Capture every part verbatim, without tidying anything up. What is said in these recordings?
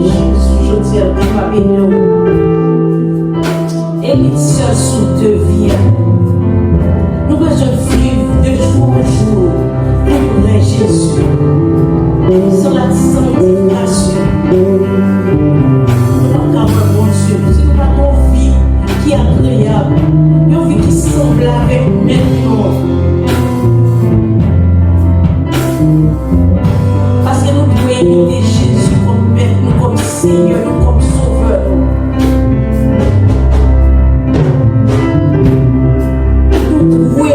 Jezi, jodi a, nou kapab ede w. Eritye sou de vi a. Nou bezwen viv de jou an jou. Nou prè Jezi. San la sanktifikasyon, nou p ap ka wè Bondye. Si nou pa gen yon vi ki agreyab, yon vi ki sanble avèk Mèt nou an. Paske nou dwe imite Jezi kòm Mèt nou, kòm Senyè nou, kòm Sovè nou. Nou dwe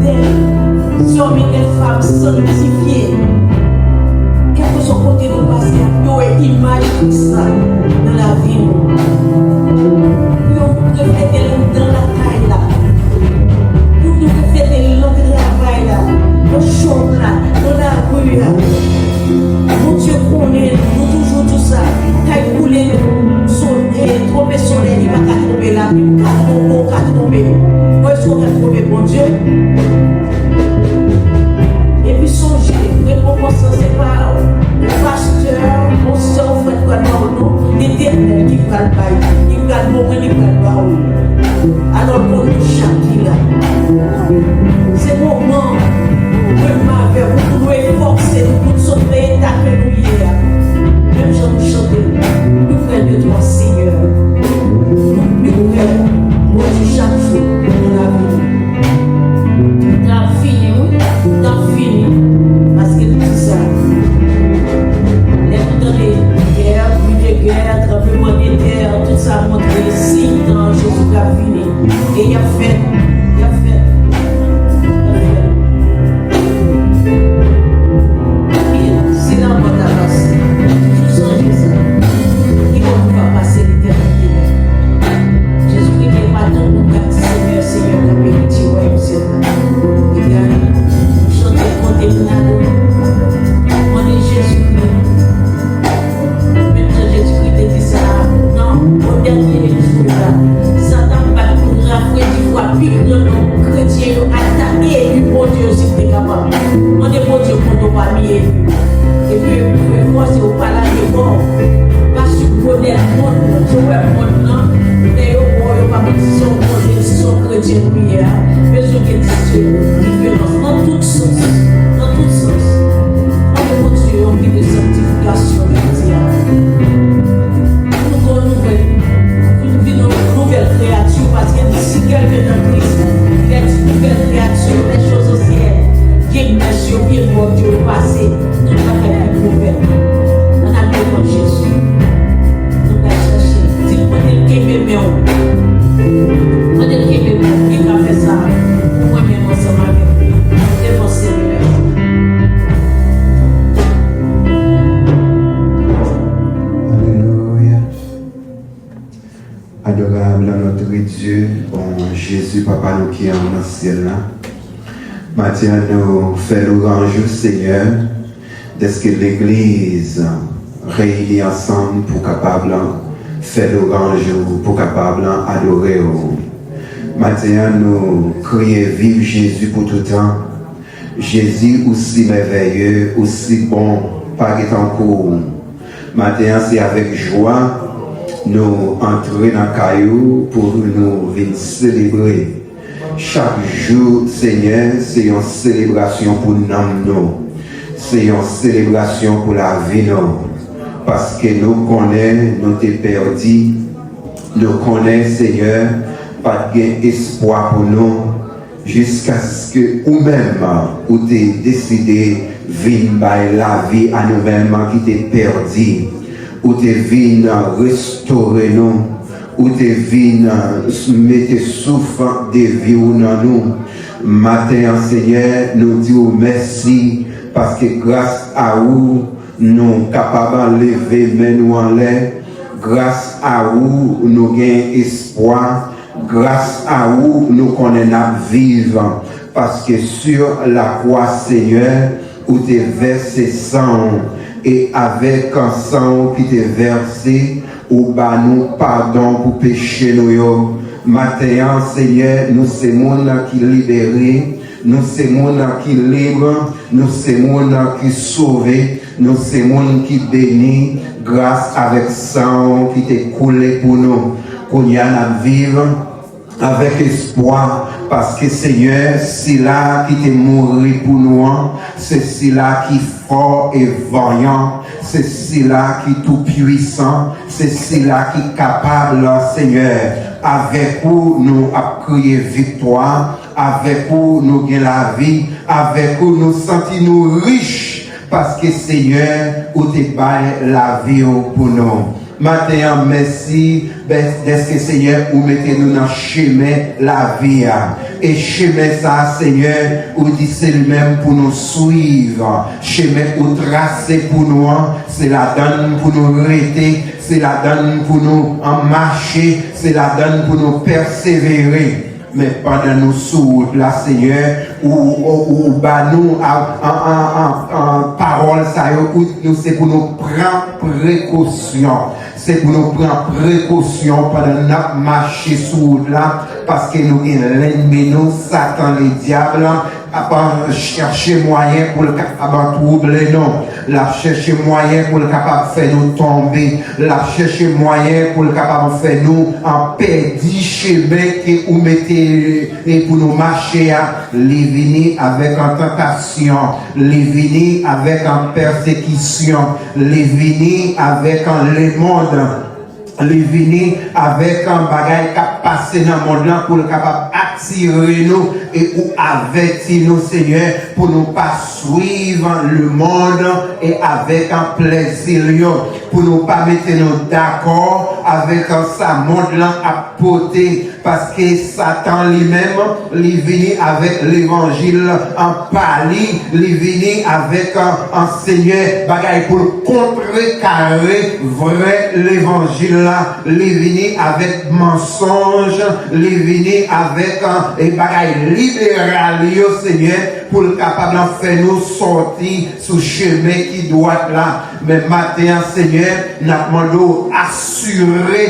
dè zòm e dè fanm sanktifye. Kèlkeswa kote nou pase, ap dwe imaj Kris la nan lavi nou. Pou yo reflete l nan lakay la. Pou nou reflete l nan travay la, nan chòm la, nan lari a. Bondye konnen nou, nou toujou di sa. Kay koule sou, e, twonpe solèy, li pa ka twonpe lapli. Ou ka twonpe, ou ka twonpe. Bon, èske w ka twonpe Bondye? Epi sonje, rekonpans lan se pa yon pastè, yon sè, yon frè k pral ba w, non. Letènèl ki pral bay, ki pral ban mwen, li pral ba w. Alò, pou nou chak ki la, se moman mwen menm avè w pou nou efòse nou, pou nou sot nan eta ke nou ye a. Menm jan nou chante, nou prè de twa, Senyè. Nou, nou prè, Bondye, chak jou nan lavi nou. N ap fini, wi. N ap fini. Paske l di sa. Lè nou tande gè, bri de gè, tranblemanntè, tout sa montre siy tan Jezi k ap vini. E y ap fèt. Y ap fèt. Y ap fèt. E si lanmò ta pase, toujou sonje sa. Ki bò nou va pase letènite a? Jezikri gen pa tout moun k ap di, Senyè, Senyè, k ap eritye wayòm syèl la. Ebyen, chante, konte pou n adore. Mande Jezikri. Menm jan Jezikri te di sa nan yon dènye jou la, Satan ap bat pou l rafredi fwa pi gran nonb kretyen yo ak ta eli Bondye yo, si l te kapab. Mande Bondye pou nou pami eli. Epi, pou fòse yo pa lage kò w. Pa swiv modèl mond lan. Yo wè mond lan, lè yo wè w, yo pa konn si se yon Bondye, si se yon kretyen ou ye a. Bezwen gen dis-, diferans nan tout sans. Nan tout sans. Mande Bondye yon vi de sanktifikasyon jodi a. Pou nou gen yon nouvèl, pou nou vin yon nouvèl kreyati, paske si kèlken nan Kris, il est une nouvelle créature, les choses anciennes viennent, mèsi, vye mò yo pase, tout bagay vin nouvèl. Ann al devan Jezi. Nou pral chèche Adorable notre Dieu, bon Jezi, Papa nou ki ann nan syèl la. Maten an, nou fè lwanj ou, Senyè, dèske legliz reyini ansanm pou kapab fè lwanj ou, pou kapab adore ou. Maten an, nou kriye viv Jezi pou toutan. Jezi, ou si mèvèye, ou si bon, pa gen tankou ou. Maten an, se avèk jwa nou antre nan kay ou pou nou vin selebre. Chak jou, Senyè, se yon selebrasyon pou nanm nou. Se yon selebrasyon pou lavi nou. Paske nou konnen nou te pèdi. Nou konnen, Senyè, pa t gen espwa pou nou. Jiskaske ou menm, ou te deside vin bay lavi a nou menm ki te pèdi. Ou te vin restore nou. Ou te vin mete souf de vi ou nan nou. Maten an, Senyè, nou di ou mèsi, paske gras a ou, nou kapab leve men nou anlè. Gras a ou, nou gen espwa. Gras a ou, nou konnen n ap viv, paske sur la kwa, Senyè, ou te vèse san w, e avèk san w ki te vèse, ou ba nou padon pou peche nou yo. Maten an, Senyè, nou se moun ki libere, nou se moun ki lib, nou se moun ki sove, nou se moun ki beni gras avèk san w ki te koule pou nou. Kounye a n ap viv avèk espwa, paske, Senyè, sila ki te mouri pou nou an, se sila ki fò e vanyan, se sila ki tou pwisan, se sila ki kapab, Senyè. Avèk ou, nou ap kriye viktwa, avèk ou, nou gen lavi, avèk ou, nou santi nou rich, paske, Senyè, ou te bay lavi w pou nou. Maten an, mèsi, dèske, Senyè, ou mete nou nan chemen lavi a. E chemen sa a, Senyè, ou di se li menm pou nou swiv. Chemen ou trase pou nou an, se ladan l pou nou rete, se ladan l pou nou an mache, se ladan l pou nou pèsevere. Men pandan nou sou wout la, Senyè, ou, ou, ou ba nou a, a, a, a, a, pawòl sa yo, ou di nou se pou nou pran prekosyon. Se pou nou pran prekosyon pandan n ap mache sou wout la, paske nou gen lènmi nou, Satan Ledyab, ap chèche mwayen pou l kapab twouble nou. L ap chèche mwayen pou l kapab fè nou tonbe. L ap chèche mwayen pou l kapab fè nou an pèdi chemen ke ou mete e pou nou mache a. Li vini avèk an tantasyon. Li vini avèk an pèsekisyon. Li vini avèk an lemonn. Li vini avèk an bagay k ap pase nan mond lan pou l kapab atire nou e ou avèti nou, Senyè, pou nou pa swiv lemonn e avèk an plèzi l yo, pou nou pa mete nou dakò avèk an sa mond lan ap pote, paske Satan li menm, li vini avèk levanjil an pa li, li vini avèk an, an Senyè, bagay pou l kontrekare vrè levanjil la. Li vini avèk mansonj, li vini avèk, e, bagay liberal yo, Senyè, pou l kapab fè nou sòti sou chemen ki dwat la. Men maten an, Senyè, n ap mande w asire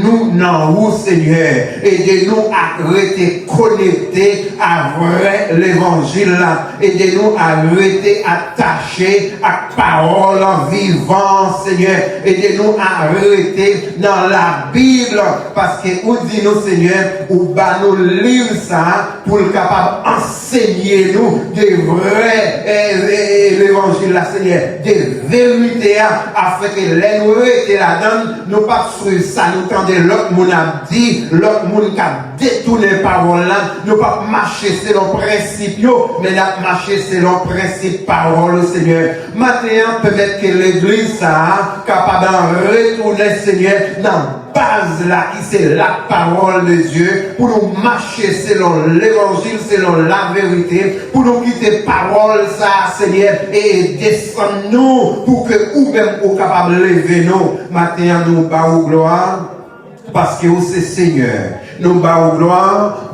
nou nan ou, Senyè. Ede nou a rete konekte a vrè levanjil la. Ede nou a rete atache ak pawòl vivan, Senyè. Ede nou a rete nan Labib, paske ou di nou, Senyè, ou ba nou liv sa a pou l kapab ansenye nou de vrè, e, e, e, levanjil la, Senyè, de verite a, afenke lè nou rete ladan l, nou p ap swiv sa nou tande lòt moun ap di, lòt moun k ap detounen pawòl la. Nou p ap mache selon prensip yo, men n ap mache selon prensip pawòl ou, Senyè. Maten an, pèmèt ke legliz sa a kapab retounen, Senyè, nan baz la ki se la parole de Dieu, pou nou mache selon levanjil, selon laverite, pou nou kite pawòl sa a, Senyè, e desann nou, pou ke ou menm ou kapab leve nou. Maten an, nou ba ou glwa. Paske ou se Senyè. Nou ba ou glwa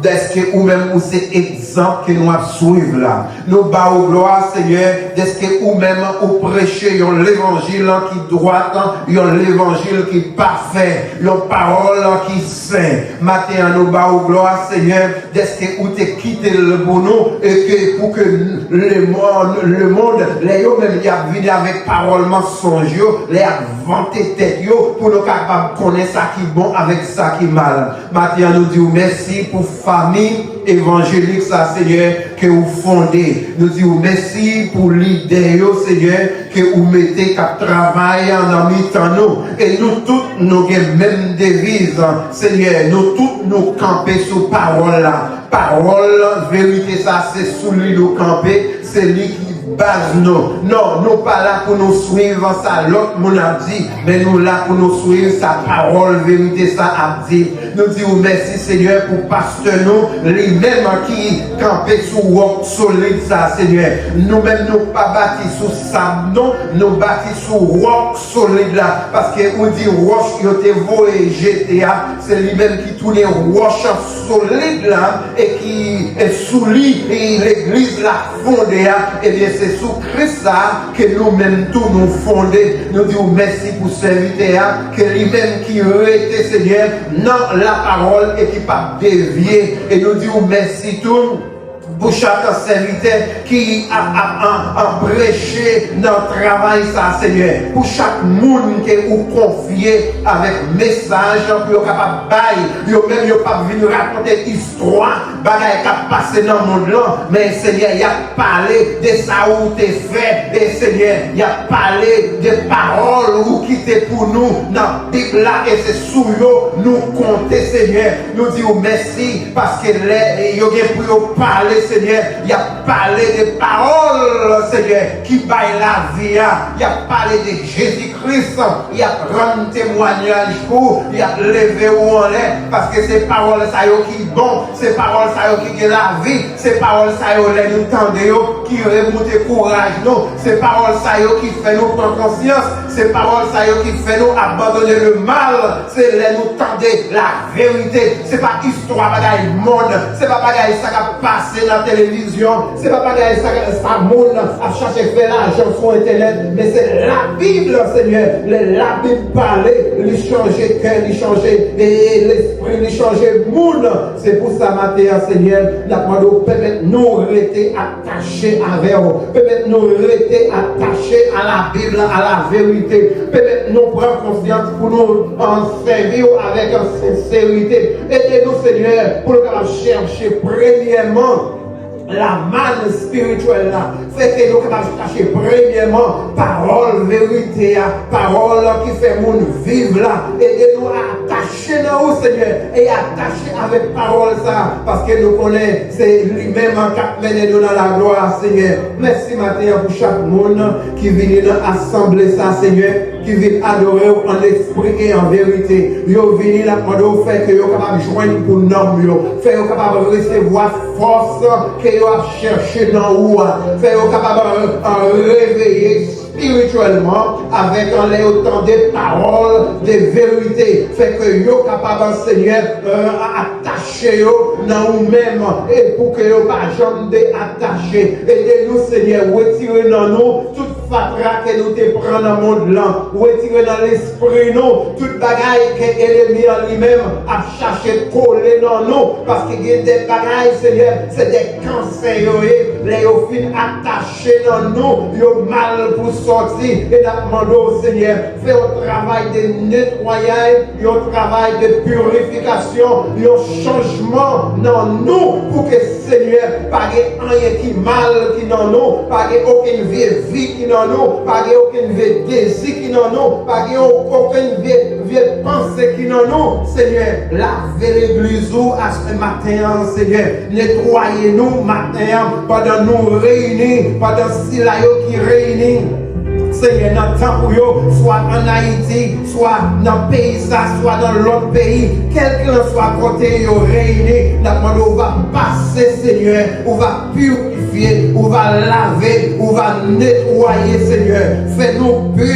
dèske ou menm ou se egzanp ke nou ap swiv la. Nou ba ou glwa, Senyè, dèske ou menm ou preche yon levanjil ki dwat, yon levanjil ki pafè, yon pawòl ki sen. Maten an, nou ba ou glwa, Senyè, dèske ou te kite l pou nou, e ke pou ke lemonn, lemonn, lè yo menm y ap vini avèk pawòl mansonj yo, lè y ap vante tèt yo, pou nou kapab konnen sa ki bon avèk sa ki mal. Maten an, nou di w mèsi pou fanmi evanjelik sa, Senyè, ke ou fonde. Nou di w mèsi pou lidè yo, Senyè, ke ou mete k ap travay nan mitan nou. E nou tout, nou gen menm deviz, Senyè. Nou tout, nou kanpe sou pawòl la. Pawòl verite sa, se sou li nou kanpe, se li ki baz nou. Non, nou pa la pou nou swiv sa lòt moun ap di, men nou la pou nou swiv sa pawòl verite sa ap di. Nou di ou mèsi, Senyè, pou pastè nou, li menm ki kanpe sou wòk solid sa, Senyè. Nou menm, nou pa bati sou sab, non, nou bati sou wòk solid la, paske ou di wòch yo te voye jete a, se li menm ki tounen wòch solid la, e ki, e sou li, e legliz la fonde a, ebyen, se sou Kris sa ke nou menm tou nou fonde. Nou di w mèsi pou sèvitè a, ke li menm ki rete, Senyè, nan lapawòl e ki p ap devye. E nou di w mèsi tou pou chak sèvitè ki ap, ap, ap, ap preche nan travay sa, Senyè. Pou chak moun ke ou konfye avèk mesaj pou yo kapab bay, yo menm yo p ap vin rakonte istwa bagay k ap pase nan mond lan, men Senyè, y ap pale de sa ou te fè, e Senyè, y ap pale de pawòl ou kite pou nou nan Bib la, e se sou yo nou konte, Senyè. Nou di w mèsi, paske lè yo gen pou yo pale, Senyè, y ap pale de pawòl, Senyè, ki bay lavi a. Y ap pale de Jezi Kris, y ap rann temwayaj pou, y ap leve ou anlè, paske se pawòl sa yo ki bon, se pawòl sa yo ki gen lavi, se pawòl sa yo, lè nou tande yo, ki remoute kouraj nou, se pawòl sa yo ki fè nou pran konsyans, se pawòl sa yo ki fè nou abandone le mal, se lè nou tande la verite. Se pa istwa bagay monn, se pa bagay sa k ap pase nan televizyon, se pa bagay sa, sa moun ap chache fè lajan sou entènèt, men se Labib, Senyè. Lè Labib pale, li chanje kè, li chanje, e, lespri, li chanje moun. Se pou sa maten an, Senyè, n ap mande w pèmèt nou rete atache avè w, pèmèt nou rete atache a Labib la, a la verite, pèmèt nou pran konsyans pou nou, an, sèvi w avèk, an, senserite. Ede nou, Senyè, pou nou kapab chèche premyèman lamann espirityèl la. Fè ke nou kapab chache premyèman pawòl verite a, pawòl ki fè moun viv la. Ede nou atache nan ou, Senyè, e atache avèk pawòl sa, paske nou konnen se li menm k ap mennen nou nan laglwa, Senyè. Mèsi maten an pou chak moun ki vini nan asanble sa, Senyè, ki vin adore w an lespri e an verite. Yo vini, n ap mande w fè ke yo kapab jwenn pou nanm yo, fè yo kapab resevwa fòs ke yo ap chèche nan ou a, fè yo kapab, euh, reveye espirityèlman avèk, euh, lè yo tande pawòl de verite, fè ke yo kapab, Senyè, euh, atache yo nan ou menm, e pou ke yo pa janm detache. Ede nou, Senyè, retire nan nou tout fatra ke nou te pran nan mond lan. Retire nan lespri nou tout bagay ke enemi an li menm ap chache kole nan nou. Paske gen de bagay, Senyè, se de kansè yo ye. Lè yo fin atache nan nou, yo mal pou sòti. E n ap mande w, Senyè, fè yon travay de netwayaj, yon travay de pirifikasyon, yon chanjman nan nou, pou ke, Senyè, pa gen anyen ki mal ki nan nou, pa gen okenn vye vi ki nan nou, pa gen okenn vye dezi ki nan nou, pa gen okenn vye, vye panse ki nan nou. Senyè, lave legliz ou a se maten an, Senyè. Netwaye nou maten an, pandan nou reyini, pandan sila yo ki reyini, Senyè, nan tanp ou yo, swa ann Ayiti, swa nan peyi sa, swa nan lòt peyi, kèlkelanswa kote yo reyini, n ap mande w va pase, Senyè, ou va pirifye, ou va lave, ou va netwaye, Senyè. Fè nou pi,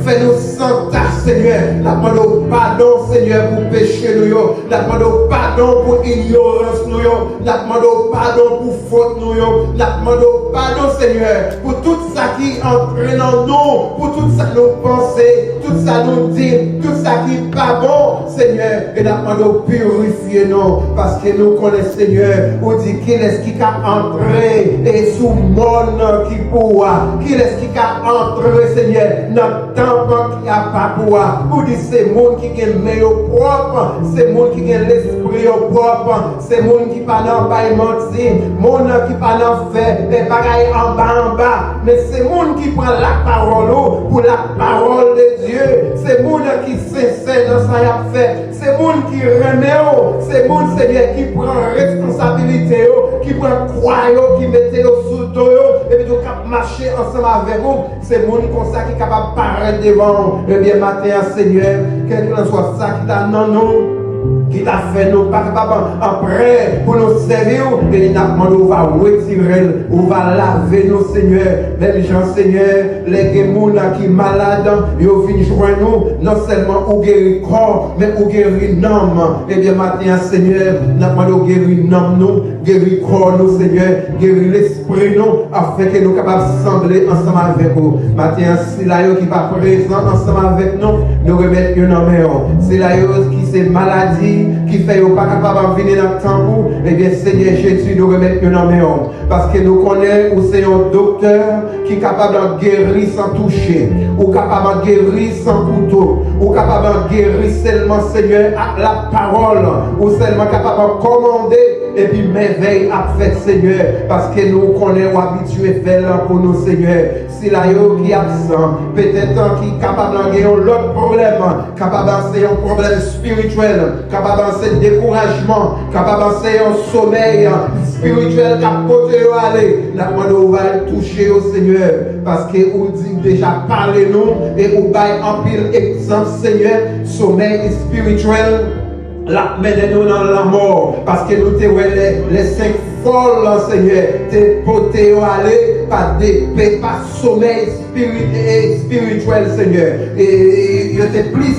fè nou san tach, Senyè, n ap mande w padon, Senyè, pou peche nou yo. N ap mande w padon pou inyorans nou yo. N ap mande w padon pou fot nou yo. N ap mande w padon, Senyè, pou tout sa ki antre nan nou, pou tout sa nou panse, tout sa nou di, tout sa ki pa bon, Senyè. E n ap mande w pirifye nou, paske nou konnen, Senyè, ou di kilès ki ka antre e sou mòn ki pou ou a, kilès ki ka antre, Senyè, nan tanp ki a pa pou a. Ou di se moun ki gen men yo pwòp, se moun ki gen lespri yo pwòp, se moun ki pa nan bay manti, moun ki pa nan fè e bagay anba anba, men se moun ki pran lapawòl ou pou lapawòl de Dye, se moun ki sensè nan sa y ap fè, se moun ki renmen w, se moun, Senyè, ki pran responsabilite yo, ki pran kwa yo, ki mete yo sou do yo, epi tou k ap mache ansanm avèk ou. Se moun konsa ki kapab parèt devan w. Ebyen, maten an, Senyè, kèlkanswa sa ki ta nan nou, ki ta fè nou pa kapab an prè pou nou sèvi w, e n ap mande w va retire l, ou va lave nou, Senyè. Menm jan, Senyè, lè gen moun ki malad, yo vin jwenn ou, non sèlman ou geri kò, men ou geri nanm. Ebyen, maten an, Senyè, n ap mande w geri nanm nou, geri kò nou, Senyè, geri lespri nou, afenke nou kapab sanble ansanm avèk ou. Maten an, sila yo ki pa prezan ansanm avèk nou, nou remèt yo nan men w. Sila yo ki se maladi ki fè yo pa kapab ap vini nan tanp ou, ebyen, Senyè Jezi, nou remèt yo nan men w. Paske nou konnen ou se yon doktè ki kapab geri san touche. Ou kapab geri san kouto. Ou kapab geri sèlman, Senyè, ak lapawòl. Ou sèlman kapab kòmande epi mèvèy ap fèt, Senyè, paske nou konnen w abitye fè l pou nou, Senyè. Sila yo ki absan, petèt ki kapab gen yon lòt pwoblèm, kapab se yon pwoblèm espirityèl, kapab se dekourajman, kapab se yon somèy espirityèl k ap pote yo ale, n ap mande w va touche yo, Senyè, paske ou di deja pale nou e ou bay anpil egzanp, Senyè, somèy espirityèl l ap mennen nou nan lanmò, paske nou te wè lè, lè senk fòl, Senyè, te pote yo ale pa de, pe, pa somèy espiri-, e, espirityèl, Senyè. E, e yo te plis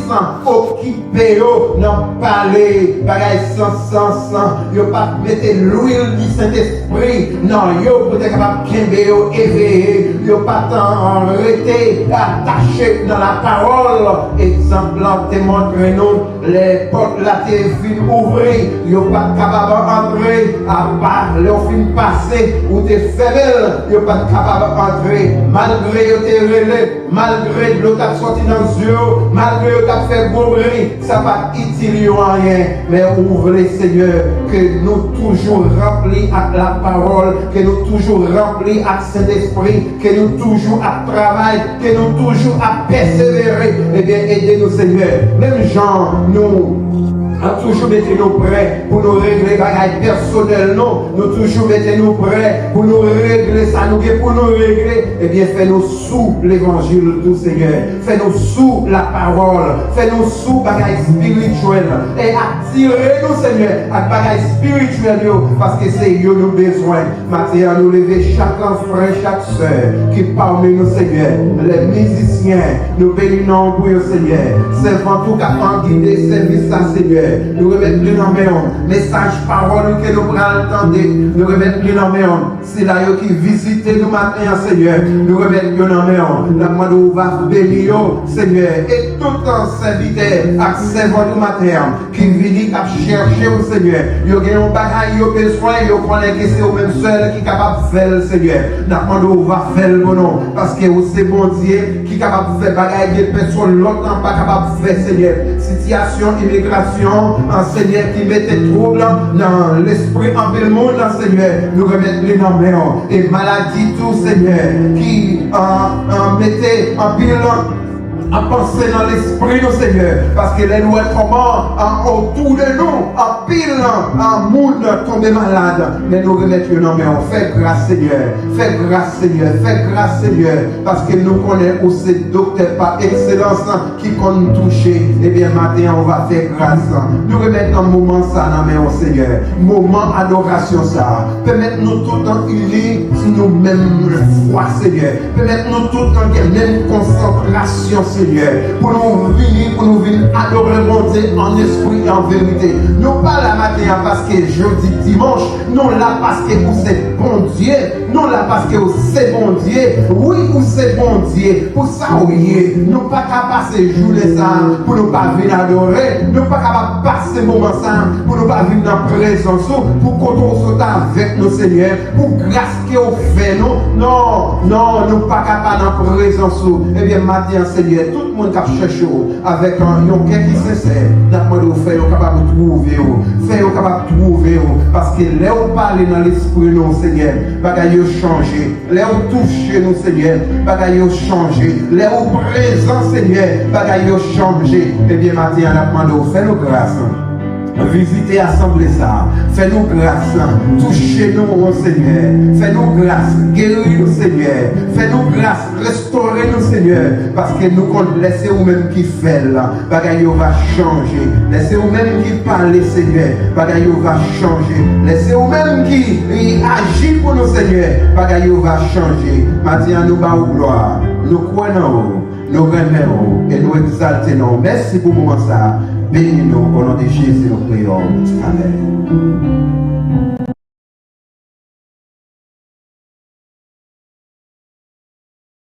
okipe yo nan pale bagay san sans, yo pa t mete lwil di Sentespri nan yo pou te kapab kenbe yo eveye, yo pa t, a, rete atache nan lapawòl. Egzanp lan te montre nou, lè pòt la te fin ouvri, yo pa t kapab antre, apa lè w fin pase, ou te fèmen l, yo pa t kapab antre, malgre yo te rele, malgre dlo t ap sòti nan zye yo, malgre yo t ap fè gwo bri, sa pa t itil yo anyen. Men ou vle, Senyè, ke nou toujou ranpli ak lapawòl, ke nou toujou ranpli ak Sentespri, ke nou toujou ap travay, ke nou toujou ap pèsevere. Ebyen, ede nou, Senyè. Menm jan nou ap toujou mete nou prè pou nou regle bagay pèsonèl nou, nou toujou mete nou prè pou nou regle sa nou gen pou nou regle, ebyen, fè nou sou levanjil tou, Senyè. Fè nou sou lapawòl. Fè nou sou bagay espirityèl. E atire nou, Senyè, ak bagay espirityèl yo, paske se yo nou bezwen. Maten an, nou leve chak frè, chak sè ki pami nou, Senyè. Lè mizisyen, nou beni non w pou yo, Senyè. Sèvant ou k ap gide sèvis la, Senyè. Nou remèt li nan men w. Mesaj pawòl ou ke nou pral tande, nou remèt li nan men w. Sila yo ki vizite nou maten an, Senyè, nou remèt yo nan men w. N ap mande w va beni yo, Senyè. E tout sèvitè ak sèvant ou maten an ki vini, k ap chèche w, Senyè. Yo gen yon bagay yo bezwen, yo konnen ke se ou menm sèl ki kapab fè l, Senyè. N ap mande w va fè l pou nou, paske ou se Bondye ki kapab fè bagay ke pèsonn lòt lan pa kapab fè, Senyè. Sitiyasyon imigrasyon an, Senyè, ki mete twoub nan lespri anpil moun, Senyè, nou remèt li nan men w. E maladi tou, Senyè, ki, a, a, mete anpil a panse nan lespri nou, Senyè, paske lè nou wè kòman, a, otou de nou, anpil, a, moun tonbe malad, men nou remèt yo nan men w. Fè gras, Senyè, fè gras, Senyè, fè gras, Senyè, paske nou konnen ou se doktè pa ekselans ki konn touche. Ebyen, maten an, ou va fè gras. Nou remèt nan moman sa nan men w, Senyè. Moman adorasyon sa, pèmèt nou tout ini sou nou menm fwa, Senyè. Pèmèt nou tout gen menm konsantrasyon, Senyè. Senyè, pou nou vini, pou nou vin adore Bondye an espri e an verite. Nou pa la maten an paske jodi dimanch, nou la paske ou se Bondye. Nou la paske ou se Bondye. Wi, ou se Bondye. Pou sa ou ye, nou pa ka pase jounen sa a pou nou pa vin adore. Nou pa ka pase moman sa a pou nou pa vin nan prezans ou, pou kote ou sot avèk nou, Senyè, pou gras ke ou fè nou. Non, non, nou pa ka pa nan prezans ou. Ebyen, maten an, Senyè, tout moun k ap chèche w avèk yon kè ki sensè, n ap mande w fè yo kapab twouve w. Fè yo kapab twouve w. Paske lè ou pale nan lespri nou, Senyè, bagay yo chanje. Lè ou touche nou, Senyè, bagay yo chanje. Lè ou prezan, Senyè, bagay yo chanje. Ebyen, maten an, n ap mande w fè nou gras. Vizite asanble sa a. Fè nou gras. Touche nou, o Senyè. Fè nou gras. Geri nou, Senyè. Fè nou gras. Restore nou, Senyè. Paske nou konn lè se ou menm ki fè l, bagay yo va chanje. Lè se ou menm ki pale, Senyè, bagay yo va chanje. Lè se ou menm ki, ki aji pou nou, Senyè, bagay yo va chanje. Maten an, nou ba ou glwa. Nou kwè nan ou. Nou renmen ou e nou egzalte non w. Mèsi pou moman sa a. Beni nou, o non de Jezi nou priye w. Amèn.